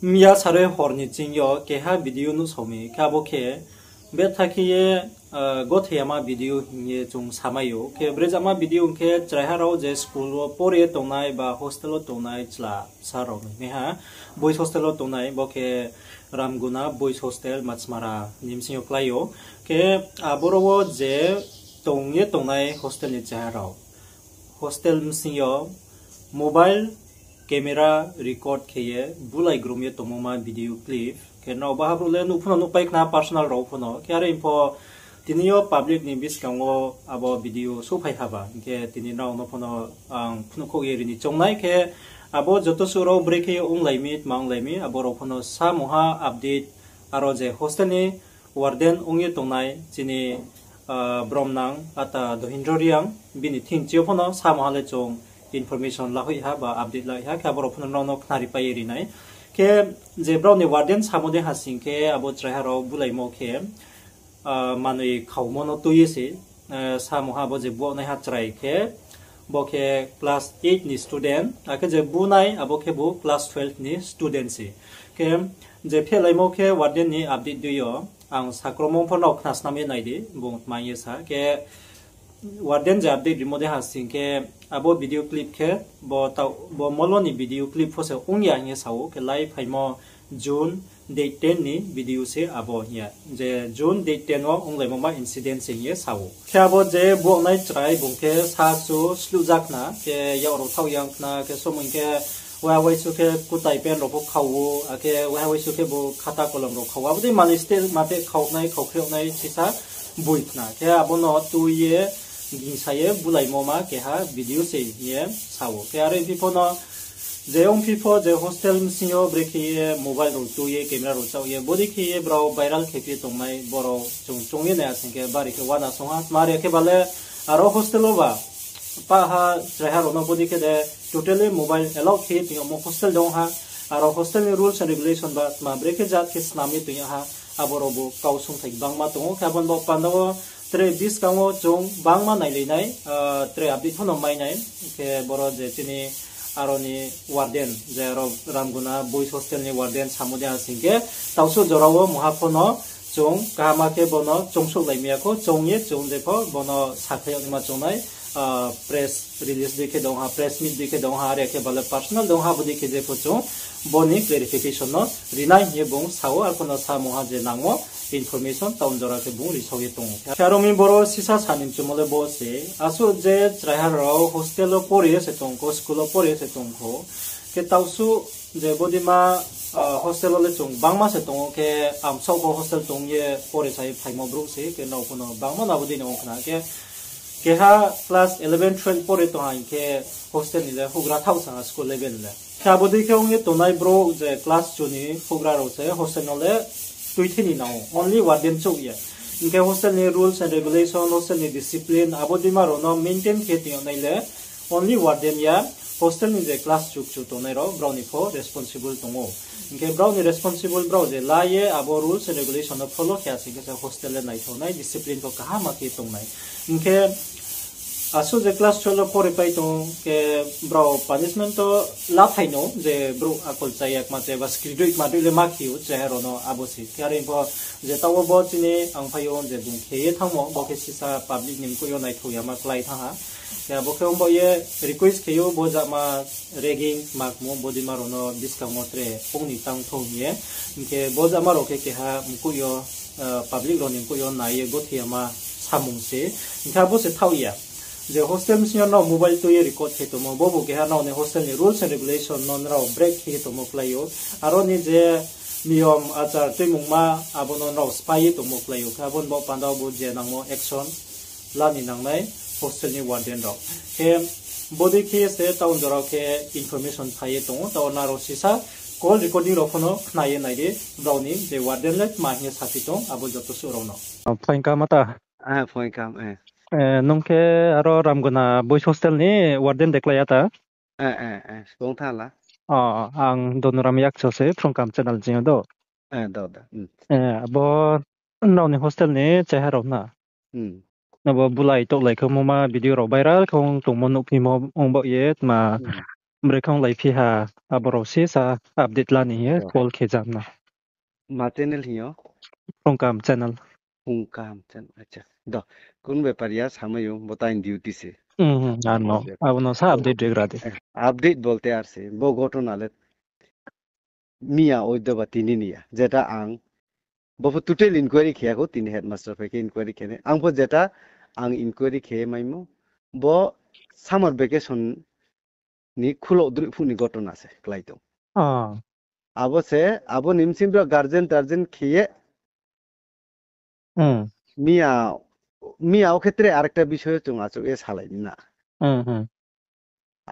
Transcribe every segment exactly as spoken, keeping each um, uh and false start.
Miya saroi hor ni ching yo keha video nuhsao mi, khe abo khe betha khe ye, ah, gothei yama video hing ye chung samai ou. Khe brezama video hing khe chraiha rao je school wo pore tongnai ba hostel wo tongnai chla sa rao ni ha, boys hostel wo tongnai, bo khe Ramguna Boys Hostel Machmara ni bsing yo klái ou. Khe aboro wo je tong ye tongnai hostel ni chaiha rao, hostel bsing yo mobile camera record khe ye bulai grom ye tongmo ma video clip. Khe nrao baha brouh le nuh phuno nuhpai khna personal rao phuno. Khe are pho tini yo public ni buskang wo abo video souhphai haba. Hing khe tini nrao no phuno ang phnuhkhouh ye ri ni choungnai khe abo joto suh rao brekhe ye onglai mi, tma onglai mi, abo rao phuno samungha update aro je hostel ni warden ong ye tongnai chini, ah, bromnang ata Dohindro Reang, bini thing chi yo phuno samungha le chung information lahoih ha ba update lahoih ha, khe abo rao phuno nrao no khnari pai ye ri nai. Khe je brao ni warden samo dei ha sing khe abo chraiha rao bulaimo khe, ah, manoi khaumo no tui ye se, ah, samungha abo je buahnaiha chrai khe, bo khe class eight ni student, akhe je bunai abo khe bo class twelve ni student se. Khe je phehlaimo khe warden ni update dei yo, ang sakromo pho nrao khnasnam ye nai di, bung tma ye sa. Khe warden je update rimo dei ha sing khe, abo video clip khe, bo tao, bo molo ni video clip pho se ong ya hing ye sa ou, khe lai phaimo June date ten ni video se abo hing ya. Je June date ten wo onglaimo ma incident se hing ye sa ou. Khe abo je buahnai chrai bung khe sa su sluhja khna, khe yak rao thaoh yang khna, khe somoi khe waiha waisu khe kutai pen rao pho khau ou, akhe waiha waisu khe bo khata kolom rao khau ou. Abo dei mali style mate khaunai, khaukhreh nai sisa boi khna. Khe abo no tui ye gingsa ye bulaimo ma keha video se hing ye sa ou. Khe are phi pho no je ongphi pho je hostel bsing yo brekhe ye mobile rao tui ye, camera rao chaoh ye, bodei khe ye brao viral khe phi ye tongnai, brao chung choung ye nai asing khe bari khe uana song ha. Tma are khe ba le aro hostel wo ba pah ha, chraiha rao no bodei khe de totally mobile allow khe ye tong yagmo hostel dong ha. Aro hostel ni rules and regulation ba tma brekhe jat khe snam ye tong yag ha, abo rao bo kau songthai gbangma tong ou. Khe abo ni baoh panda wo tre buskang wo chung bangma nailai nai, ah, tre update pho no mai nai. Khe boro je chini aro ni warden, je aro Ramguna Boys Hostel ni warden samo dei ha sing khe, taosuh jora wo mungha pho no chung kaham khe bo no choungsouhlai mi ya kho, choung ye chung je pho bo no sakhlai yag naima chung nai, ah, press release dei khe dong ha, press meet dei khe dong ha, are khe ba le personal dong ha, bodei khe je pho chung bo ni clarification no ri nai hing ye bung sa ou, arphuh no samungha je nangmo information taoh jora khe bung risao ye tong ou. Khe aro mi boro sisa sa ni mchumo le bo se, asuh je chraiha rao hostel wo pore ye se tong kho, school wo pore ye se tong kho, khe taosuh je bodeima, ah, hostel wo le chung bangma se tong ou, khe amsaoh pho hostel tong ye pore sa ye phaimo brouh se, khe nrao pho no bangma no abo dei no ong khna khe, keha class eleven, twelve pore tong ha hing khe hostel ni le houhgra thaoh sa ha school level le. Khe abo dei khe ong ye tongnai brouh je class two ni houhgra rao se hostel no le tuithi ni nang ou, only warden chouh ye. Hing khe hostel ni rules and regulation, hostel ni discipline, abo deima rao no maintain khe tong yag nai le only warden ya, hostel ni je class chukchu tongnai rao, brao ni pho responsible tong ou. Hing khe brao ni responsible brao je la ye abo rules and regulation no follow khe asing khe se hostel le naithao nai, discipline pho kaham khe tong nai. Hing khe asuh je class twelve wo pore pai tong khe brao punishment to la phai no, je brouh akol chaya kma chaya ba skridoi kma doi le ma khe ou, chaya rao no abo se. Khe are pho je taoh wo bo chini ang phai yo je bung khe ye thanngmo, bo khe sisa public ni mkoih yo naithao yama klái thanng ha. Khe abo khe ong baoh ye request khe ou, bo jama ragging ma kmo bodeima rao no buskang wo tre ong ni tang thou hing ye. Hing khe bo jama rao khe keha mkoih yo, ah, public rao ni mkoih yo nai ye gothei yama samung se. Hing khe abo se thaoh ya. Je hostel bsing yo nrao mobile tui ye record khe tongmo, bo bo keha nrao ni hostel ni rules and regulation no nrao break khe ye tongmo klái ou. Aro ni je niyom achar tuimungma abo no nrao spái ye tongmo klái ou. Khe abo ni baoh panda wo bo je nangmo action la ni nangnai hostel ni warden rao. Khe bodei khe se taoh jora khe information phai ye tong ou, taoh nrao sisa call recording rao pho no khna ye nai di, brao ni je warden le tma hing ye saphi tong abo joto suh rao no. Phaing ka mata? Ah, phaing ka, eh. Eh, nung khe aro Ramguna Boys Hostel ni warden de klái ya ta? Eh, eh, eh, song tha la. Oh, ang Donoram Yakcho se, Phrungkam channel ching yo do. Eh, do, do. Hmm. Eh, abo nrao ni hostel ni chaiha rao na? Hmm. Abo bulai touhlai khe moma video rao viral khe ong tongmo nuhphimo ong baoh ye, tma, hmm, Brekhe ong lai phi ha, abo rao se sa update la ni hing ye call khe jam na. Ma channel hing yo? Phungkam channel. Phungkam channel, acha. Do, kun bepar ya samai yo, bo time duty se. Ano, abo no sa update regra di. Update bolte ar se, bo ঘটনা le miya oido ba tini ni ya. যেটা ang, bo pho total inquiry khe ya kho, tini headmaster phai khe inquiry khe nai. Ang pho যেটা ang inquiry khe maimo, bo summer vacation ni khulo droi phuh ni ঘটনা se klái tong. Abo se, abo ni bsing bro guardian tardian khe ye, miya, miya o khe tre arekta বিষয় yo chung achouh ye salai ni na.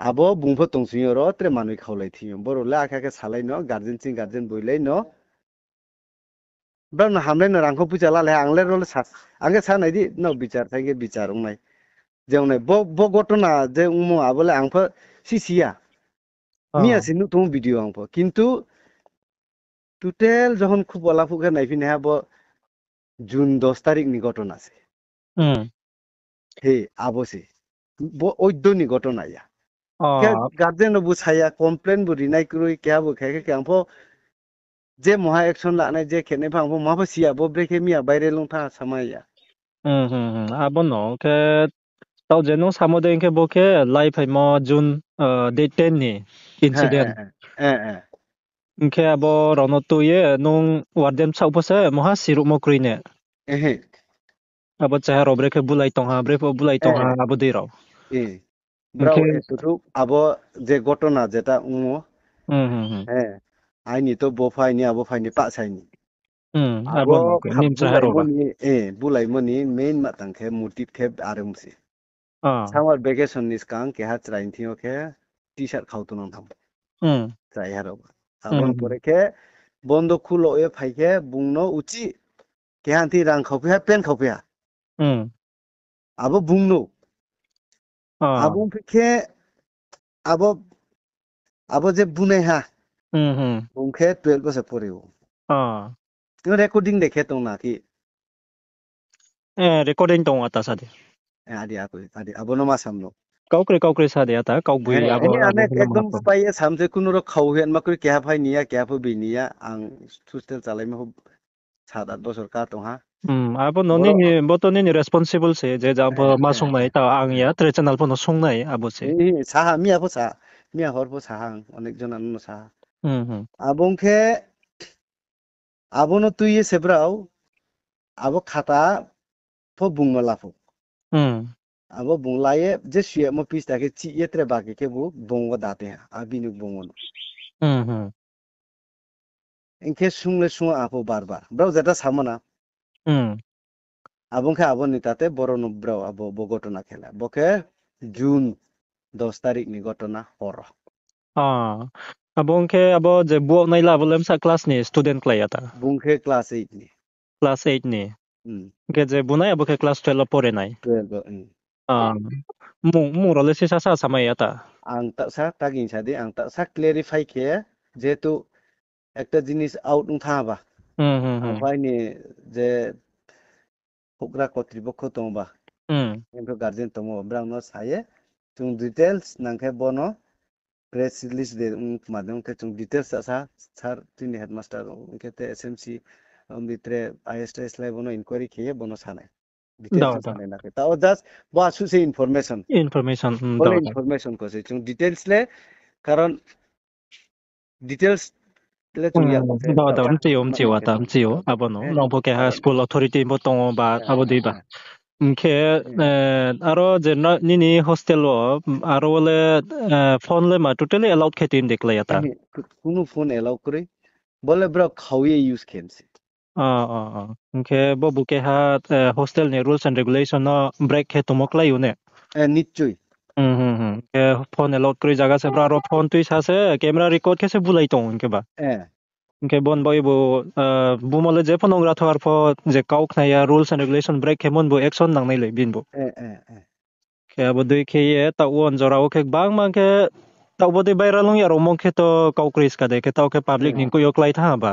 Abo bung pho tongsing yo ro tre manoi khaulai thing yo. Boro le akhe akhe salai no, guardian ching guardian boilai no. Brao no hamlai no rang kho poicha la le, ang le ro le sa, ang khe sa nai di, no bichar thai khe bichar ong nai. Je ong nai, bo, bo ঘটনা je ongmo abo le ang pho si si ya. Miya se nuh tong video ang pho. কিন্তু total যখন khupo la phuh khe naiphi nai ha bo June দশ তারিখ ni ঘটনা se. He, abo se. Bo oido ni ঘটনা ya. Khe guardian no bu sa ya, complain bu rinai kroi, keha bu khe khe ang pho je moha action lanai, je khenai pha ang pho ma pho si ya, bo brekhe miya viral ong tha samai ya. Abo no khe tao je nung samo de hing khe bo khe lai phaimo June, date ten ni incident. Hing khe abo rao no tui ye nung warden bsaoh pho se moha siruhmo kroi ne. Abo chaha rao brekhe bulai tong ha, brekhe bulai tong ha, abo dei rao. Brao এতটুক abo je ঘটনা যেটা ongmo, aini to bo phai ni, abo phai ni, pah sai ni. Abo bulaimo ni main ma tang khe motive khe are ong se. Summer vacation ni skang keha chrai ni thing yo khe T-shirt khau tongnang tham. Chraiha rao. Abo ni pore khe bondo khulo ye phai khe bung no uchih keha ni thing rang khauphi ha, pen khauphi ha. Abo bung no. Abo ongphi khe abo, abo je bunaiha, bung khe twelve bo se pore ou. Recording de khe tong na ki? Recording tong ata sa de. Adi, adi, abo no ma sam no. Kaukroi, kaukroi sa de ata, kaugboing abo, abo ekdom spai ye sam se, kuno ro khau hing ma kroi, keha phai ni ya, keha pho bini ya, ang hostel chalaima pho সাত আট বছর ka tong ha. Abo no nini, bo to nini responsible se, je jang pho ma sung nai, ta ang ya, tre channel pho no sung nai, abo se. Sa ha, miya pho sa, miya hor pho sa ha, ang অনেক জন ano no sa ha. Abo ong khe, abo no tui ye se brao, abo khata pho bung no la pho. Abo bung la ye, je suyemo pista khe chih ye tre baki khe bu bung wo da te ha, a bini bung wo no. Hing khe sung le sung apho bar bar. Brao jeta samo na. Abo ong khe abo ni tate boro no brao abo bo ঘটনা khe la. Bo khe June দশ তারিখ ni ঘটনা hor o. Abo ong khe abo je buak nai la abo le bsa class ni student klái ya ta? Bung khe class eight ni. Class eight ni. Hing khe je bunai abo khe class twelve wo pore nai. Mung, mung rao le sisa sa samai ya ta? Ang taohsa taging sa di, ang taohsa clarify khe, jehetu ekta jinis out ong thanng ba. Ang pho aini je houhgra kotripokho tong ba. Hing khe guardian tongmo, brao no sa ye, chung details nang khe bono press release de ong kma de ong khe chung details sa sa, sir, tini headmaster ong khe te S M C, omni tre I S T S lai bono inquiry khe ye bono sa nai. Details sa nai na khe. Tao just bo asuh se information. Information, bo le information ko se chung details le, karon details le chung ya. Mchi ou, mchi ou, ata mchi ou, abo no. Nang pho keha school authority bo tong o ba, abo dei ba. Hing khe, aro je nini hostel wo, aro wo le, phone le ma totally allowed khe tui de klái ya ta? Kuno phone allow kroi. Bo le brao khau ye use khe mse. Hing khe bo bu keha hostel ni rules and regulation no break khe tongmo klái ou ne? Nischoi. Khe phone allowed kroi zaga se brao aro phone tuisa se camera record khe se bulai tong hing khe ba. Hing khe bon bai bo, bumo le je pho nung rathar pho je kau khna ya rules and regulation break khe mon bo action nangnai le bin bo. Khe abo dei khe ye taoh wo jora wo khe gbangma khe taoh bo dei viral ong ya rao mong khe to kau kroi ska de khe taoh khe public ni koi yo klái thanng ba.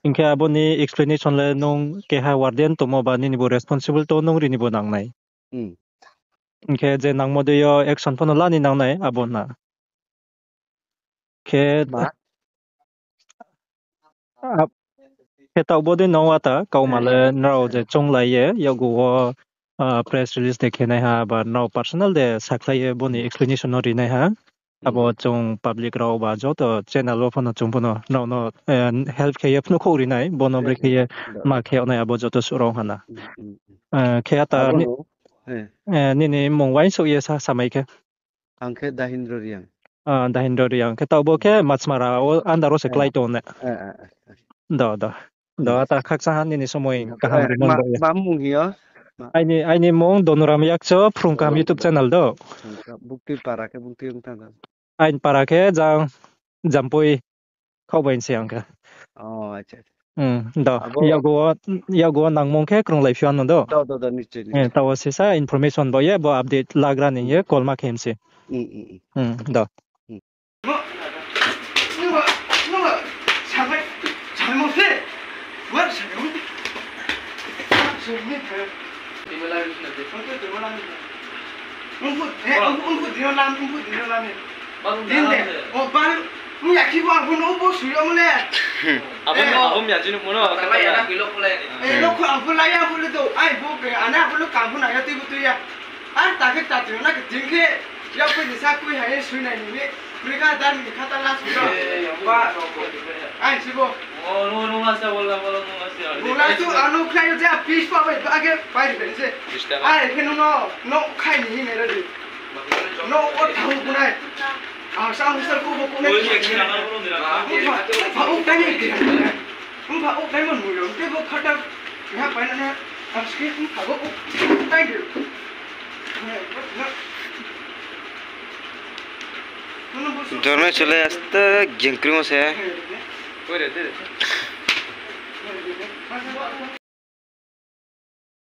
Hing khe abo ni explanation le nung keha warden tongmo ba nini bo responsible to nung ri ni bo nangnai. Hing khe je nangmo dei yo action pho no la ni nangnai abo na. Khe, ma? Ap-, khe taoh bo dei no ata kauma le nrao je chounglai ye, yakgu wo, ah, press release de khe nai ha, ba nrao personal de sakhlai ye bo ni explanation no ri nai ha. Abo chung public rao ba joto channel wo pho no chung pho no nrao no, eh, help khe ye phnuh khouh ri nai, bo no brekhe ye ma khe yag nai abo joto suh rao ha na. Eh, khe ata ni, eh, nini mmung uaingsouh ye sa samai khe. Ang khe Dahindra Reang. Ah, Dahindra Reang. Khe taoh bo khe Machmara wo under wo se klái tong ne. Do, do. Do, ata khakchang ha nini somoi kaham rimo bo ye. Aini, aini mmung Donuram Yakcho, Phrung Kaham YouTube channel do. Aini para khe jang Jampui khaoh bai se ang khe. Do, yakgu wo nangmung khe krunglai phi ano do. Taoh wo sisa information bo ye bo update lagra ni ye call ma khe mse. Do. Abo no abo mya jini mono. Lokho ang pho lai ya, ang pho le do. Ai bo ke, ane ang pho le kam pho nai ya, tui bo tui ya. Ar ta khe ta tui na khe tin khe, ya poi ni sa kui hai sui nai ni. Kri kha dan ni kha ta last ni. Ai si bo. Bula tu ano khlai je pis pa bai ba khe pai ni se. Ai khe no no no khai ni ni re di. No o thang ku nai. Ang sa ang sa ku bo ku nai. Mpha, mpha, o dai ni. Mpha, o dai mo nui lo. Te bo khata. Ya pai na na. Ang ski mpha bo o dai ni. Dormai chule asta jengkri mo se.